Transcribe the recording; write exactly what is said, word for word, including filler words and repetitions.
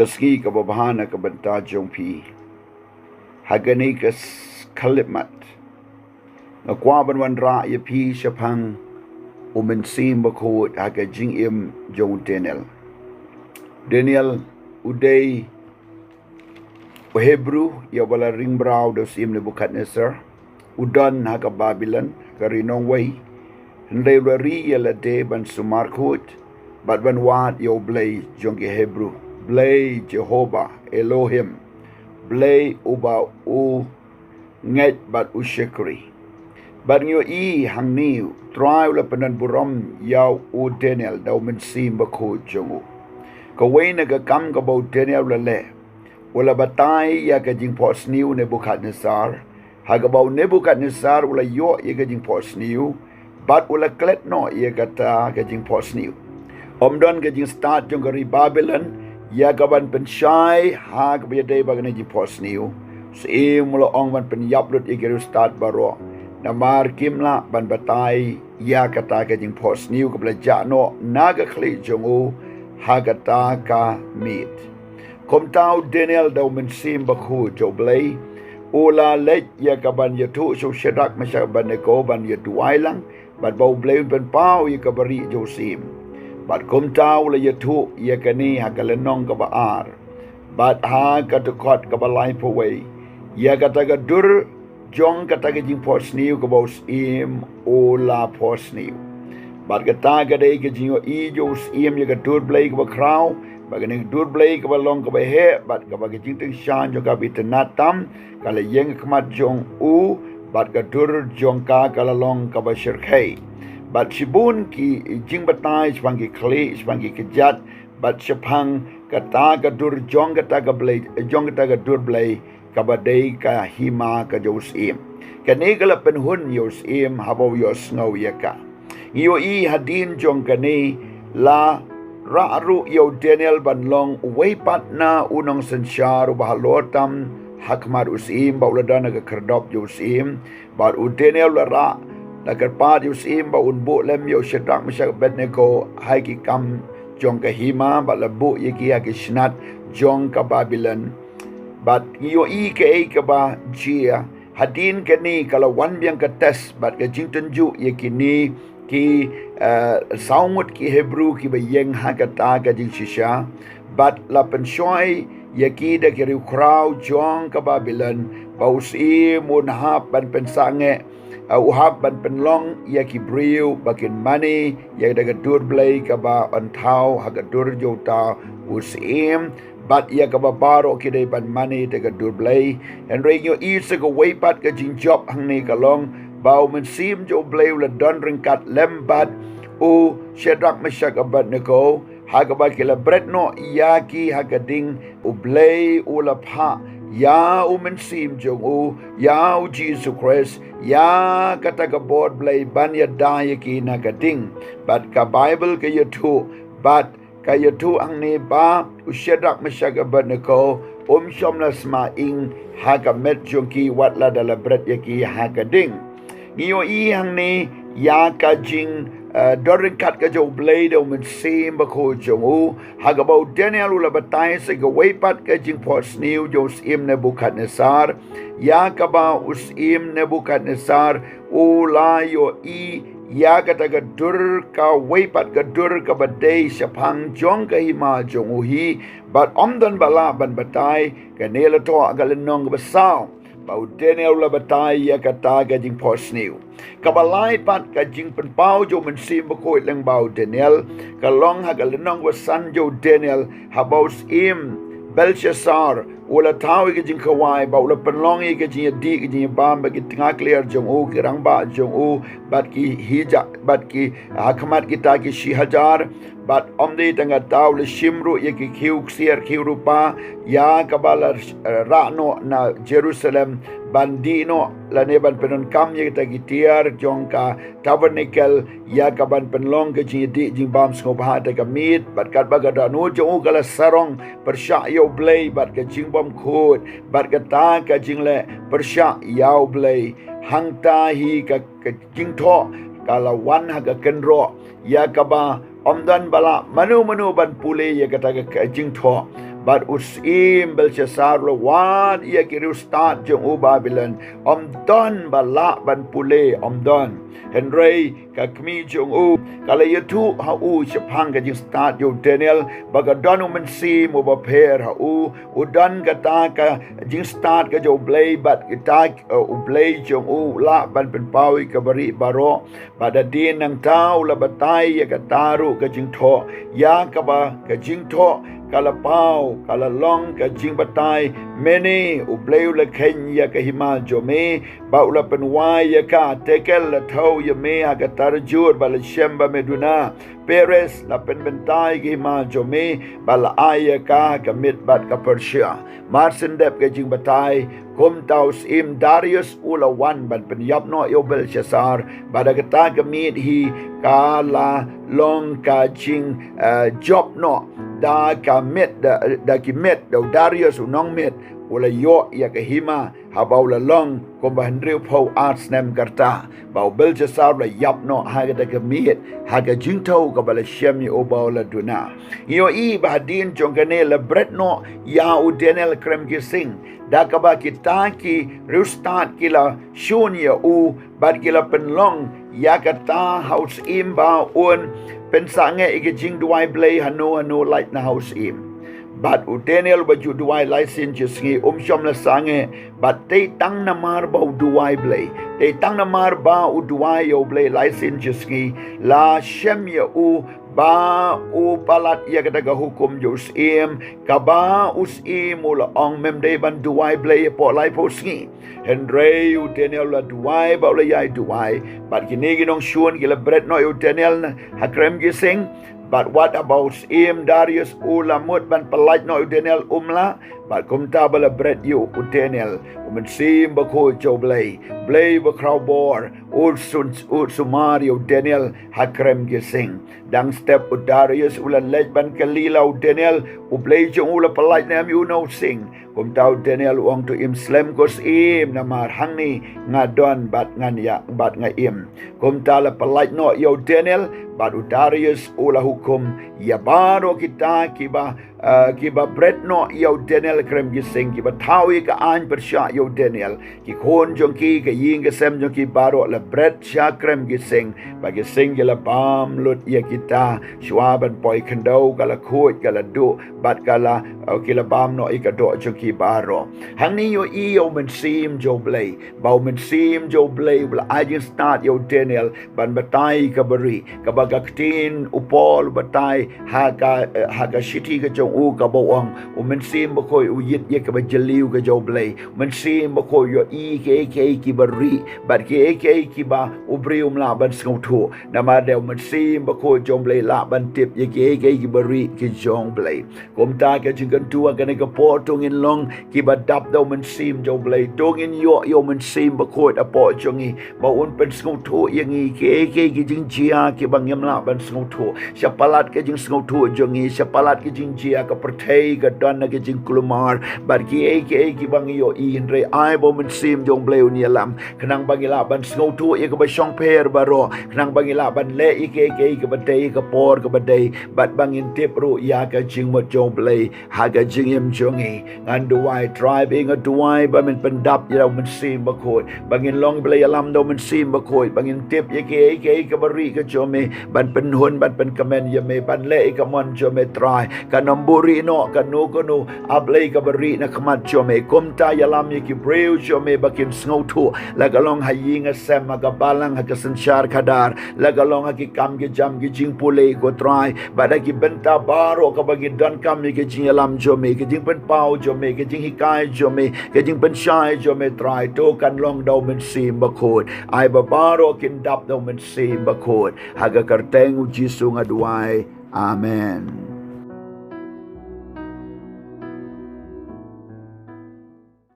Ka sngi kaba bha na ka bynta jong phi. Ha kane ka khyllipmat, nga kwah ban wanrah ïa phi shaphang u Mynsiem Bakhuid ha ka jingim jong u Daniel. Daniel u dei u Hebru ïa uba la ring brau da u Syiem Nebukhadnessar. U don ha ka Babilon, ka ri nongwei. Hynrei u la ri ïa lade ban sumar khuid bad ban wad ïa u Blei jong ki Hebru, Blei Jehobah Elohim, Blei uba u ngeit bad u shakri. Bad ngi ïohi hangne, u Trai u la pyndon burom ïa u Daniel da u Mynsiem Bakhuid jong u. Kawei na ka kam kaba u Daniel u la leh, u la batai ïa ka jingphohsniew u Nebukhadnessar. Ha kaba u Nebukhadnessar u la ïoh ïa ka jingphohsniew bad u la klet noh ïa kata ka jingphohsniew. Ym don ka jingstad jong ka ri Babilon ïa ka ban pynshai ha kaba ïadei bad kane ka jingphohsniew. U Syiem u la ong ban pynïap lut ïa ki riewstad baroh, namar kim lah ban batai ïa kata ka jingphohsniew kaba la jah noh na ka khlieh jong u ha kata ka miet. Kumta u Daniel da u Mynsiem Bakhuid jong u Blei u la leit ïa ka ban ïathuh sha u Shadrak, Meshak, Abednego ban ïa duwai lang bad ba u Blei un pynpaw ïa ka barieh jong u syiem. Bad kumta u la ïathuh ïa kane ha ka lynnong kaba ar bad ha ka dkhot kaba laiphew wei ïa kata ka dur jong kata ka jingphohsniew kaba u syiem u la phohsniew. Bad kata ka dei ka jingïohi jong u syiem ïa ka dur Blei kaba khraw, bad kane ka dur Blei kaba long kaba heh bad kaba ka jingtyngshaiñ jong ka ba itynnad tam ka la ïeng ha khmat jong u, bad ka dur jong ka ka la long kaba shyrkhei. Bad shibun ki jingbatai shaphang ki khlieh, shaphang ki kjat, bad shaphang kata ka dur jong kata ka Blei, jong kata ka dur Blei kaba dei ka hima ka jong u syiem. Kane ka la pynhun ïa u syiem haba u ïohsngew ïa ka. Ngi ïohi hadien jong kane la rah ruh ïa u Daniel ban long uwei pat na u nongsynshar uba halor tam ha khmat u syiem, ba u la don ha ka khyrdop jong u syiem. Bad u Daniel u la rah, la kyrpad ïa u syiem ba un buh lem ïa u Shadrak, Meshak, Abednego ha ki kam jong ka hima, bad la buh ïa ki ha ki snat jong ka Babilon. Bad ngi ïohi kaei kaba jia. Hadien kane ka la wan biang ka test bad ka jingtynjuh ïa kine ki, eh, saw ngut ki Hebru kiba ïeng ha kata ka jingshisha. Bad la pynshoi ïa ki da ki riewkhraw jong ka Babilon, ba u syiem un hap ban pynsangeh, eh, u hap ban pynlong ïa ki briew ba kin mane ïa kata ka dur Blei kaba yn thaw ha ka dur jong uta u syiem. Bad ïa kaba baroh ki dei ban mane da ka dur Blei. Hynrei ngi ïohi sa kawei pat ka jingjop hangne ka long ba u Mynsiem jong u Blei u la don ryngkat lem bad u Shadrak, Meshak, Abednego, ha kaba ki la bret noh ïa ki ha ka ding. U Blei u la phah ïa u Mynsiem jong u, ïa u Jisu Khrist, ïa kata ka bor Blei ban ïada ïa ki na ka ding. Bad ka Baibl ka ïathuh, bad ka ïathuh hangne ba u Shadrak, Meshak, Abednego um shym la sma ing ha ka met jong ki wat lada la bret ïa ki ha ka ding. Ngi ïohi hangne ïa ka jing, eh, don ryngkat ka jong u Blei da u Mynsiem Bakhuid jong u, ha kaba u Daniel u la batai sa kawei pat ka jingphohsniew jong u syiem Nebukhadnessar, ïa kaba u syiem Nebukhadnessar u la ïohi ïa kata ka dur, kawei pat ka dur kaba dei shaphang jong ka hima jong u hi, bad ym don ba lah ban batai. Kane la thoh ha ka lynnong kaba saw, ba u Daniel u la batai ïa kata ka jingphohsniew. Kaba lai pat ka jingpynpaw jong u Mynsiem Bakhuid lyngba u Daniel, ka long ha ka lynnong kaba san jong u Daniel, haba u syiem Belshassar u la thaw ïa ka jingkhawai, ba u la pynlong ïa ka jingïadih ka jingbam bad ki tnga kliar jong u, ki rangbah jong u, bad ki hija-, bad ki, ha khmat kita ki shi hajar, bad ym dei tang kata, u la shim ruh ïa ki khiew ksiar khiew rupa, ïa kaba la, eh, rah noh na Jerusalem, ban dih noh lane ban pyndonkam ïa kita ki tiar jong ka tabernacle, ïa ka ban pynlong ka jingïadih jingbam sngewbha ha kata ka miet, bad katba ka dohnud jong u ka la sarong pyrshah ïa u Blei, bad ka jingbymkhuid, bad kata ka jingleh pyrshah ïa u Blei. Hangta hi ka, ka jingthoh ka la wan ha ka kynroh, ïa kaba ym don ba lah mano mano ban pule ïa kata ka, ka jingthoh. Bad u syiem Belshassar u la wad ïa ki riewstad jong u Babilon, ym don ba lah ban pule, ym don. Hynrei ka kmie jong u ka la ïathuh ha u shaphang ka jingstad jong u Daniel, ba ka don u mynsiem uba pher ha u, u don kata ka jingstad ka jong u Blei, bad kata, eh, u Blei jong u u lah ban pynpaw ïa ka barieh baroh. Bad hadien nangta u la batai ïa kata ruh ka jingthoh, ïa kaba ka jingthoh ka la paw, ka la long ka jingbatai: Mynne u Blei u la kheiñ ïa ka hima jong me, bad u la pynwai ïa ka. Tekel la thew ïa me ha ka tarjur, bad la shem ba me duna. Peres la pynbynta ïa ka hima jong me, bad la ai ïa ka ha ka Mede bad ka Persia. Mar shen dep ka jingbatai, kumta u syiem Darius u la wan ban pynïap noh ïa u Belshassar, bad da kata ka miet hi ka la long ka jing, eh, jop noh da ka Mede, da, da ki Mede, da u Darius u nong Mede, u la ïoh ïa ka hima, haba u la long kumba hynriewphew ar snem ka rta. Bad u Belshassar u la ïap noh ha kata ka miet, ha ka jingthew kaba la shem ïa u ba u la duna. Ïohi ba hadien jong kane la bret noh ïa u Daniel krem ki sing, da kaba kita ki riewstad ki la shun ïa u, bad ki la pynlong ïa kata ha u syiem ba un pynsangeh ïa ka jingduwai Blei hano hano lait na ha u syiem. Bad u Daniel ba ju duwai lai sien shi sngi, um shym la sangeh, bad tei tang namar ba u duwai Blei, tei tang namar ba u duwai ïa u Blei lai sien shi sngi, la shem ïa u ba u palat ïa kata ka hukum jong u syiem, kaba u syiem u la ong mem dei ban duwai Blei hapoh laiphew sngi. Hynrei u Daniel u la duwai bad u la ïai duwai. Bad kine ki nongshun ki la bret noh ïa u Daniel na ha krem ki sing. Bad wat haba u syiem Darius u la mut ban pyllait noh ïa u Daniel, um lah. Bad kumta ba la bret ïa u Daniel, u Mynsiem Bakhuid jong u Blei, Blei ba khraw bor, u sun, u sumar ïa u Daniel ha krem ki sing. Dang step u Darius u la leit ban kylli la u Daniel, u Blei jong u la pyllait ne em ïa u na u sing. Kumta u Daniel u ong, to im slem ko syiem, namar hangne nga don bad ngan ïa, bad nga im. Kumta la pyllait noh ïa u Daniel, bad u Darius u la hukum ïa baroh kita kiba, eh, kiba bret noh ïa u Daniel krem ki sing, kiba thaw ïa ka aiñ pyrshah ïa u Daniel, ki khun jong ki, ka ïing ka sem jong ki baroh la bret sha krem ki sing. Bad ki sing ki la bam lut ïa kita, shuwa ban poi khyndew ka la khuid, ka la duh, bad ka la, eh, ki la bam noh ïa ka doh jong ki baroh. Hangne ïohi ïa u Mynsiem jong u Blei, ba u Mynsiem jong u Blei u la ai jingstad ïa u Daniel ban batai ka barieh, kaba ka ktien u Paul u batai ha ka, eh, ha ka shithi ka jong u, kaba ong, u Mynsiem Bakhuid u ïit ïa kaba jylliew ka jong u Blei. U Mynsiem Bakhuid u ïohi kiei kiei kiba rieh bad kiei kiei kiba u briew um lah ban sngewthuh. Namar dei u Mynsiem Bakhuid jong u Blei lah ban tip ïa kiei kiei kiba rieh ki jong u Blei. Kumta ka jingkyntu ha kane ka por, to ngin long kiba dap da u Mynsiem jong u Blei. To ngin ïoh ïa u Mynsiem Bakhuid hapoh jong ngi, ba un pynsngewthuh ïa ngi kiei kiei ki jingjia kiba ngim lah ban sngewthuh. Shapalat ka jingsngewthuh jong ngi, shapalat ka jingjia, ka pyrthei ka don na ka jingkulmar bad kiei kiei kiba ngi ïohi, hynrei ai ba u Mynsiem jong u Blei un ïalam, khnang ba ngi lah ban sngewthuh ïa kaba shongpher baroh, khnang ba ngi lah ban leh ïa kiei kiei kaba dei ha ka por kaba dei, bad ba ngin tip ruh ïa ka jingmut jong u Blei ha ka jingim jong ngi. Ngan duwai. Trai, ba nga duwai ba men pyndap ïa u Mynsiem Bakhuid, ba ngin long ba la ïalam da u Mynsiem Bakhuid, ba ngin tip ïa kiei kiei kaba rieh ka jong me, ban pynhun, ban pynkmen ïa me, ban leh ïa ka mon jong me, Trai. Kan ym buhrieh noh kano kano, A Blei, kaba rieh na khmat jong me. Kumta ïalam ïa ki briew jong me ba kin sngewthuh, la ka long ha ïing ha sem, ha ka balang, ha ka synshar khadar, la ka long ha ki kam ki jam, ki jingpule, ko Trai. Bad ha ki bynta baroh kaba ngi donkam ïa ka jingïalam jong me, ka jingpynpaw jong me, ka jinghikai jong me, ka jingpynshai jong me, Trai. To kan long da u Mynsiem Bakhuid. Ai ba baroh kin dap da u Mynsiem Bakhuid. Ha ka kyrteng u Jisu nga duwai. Amen.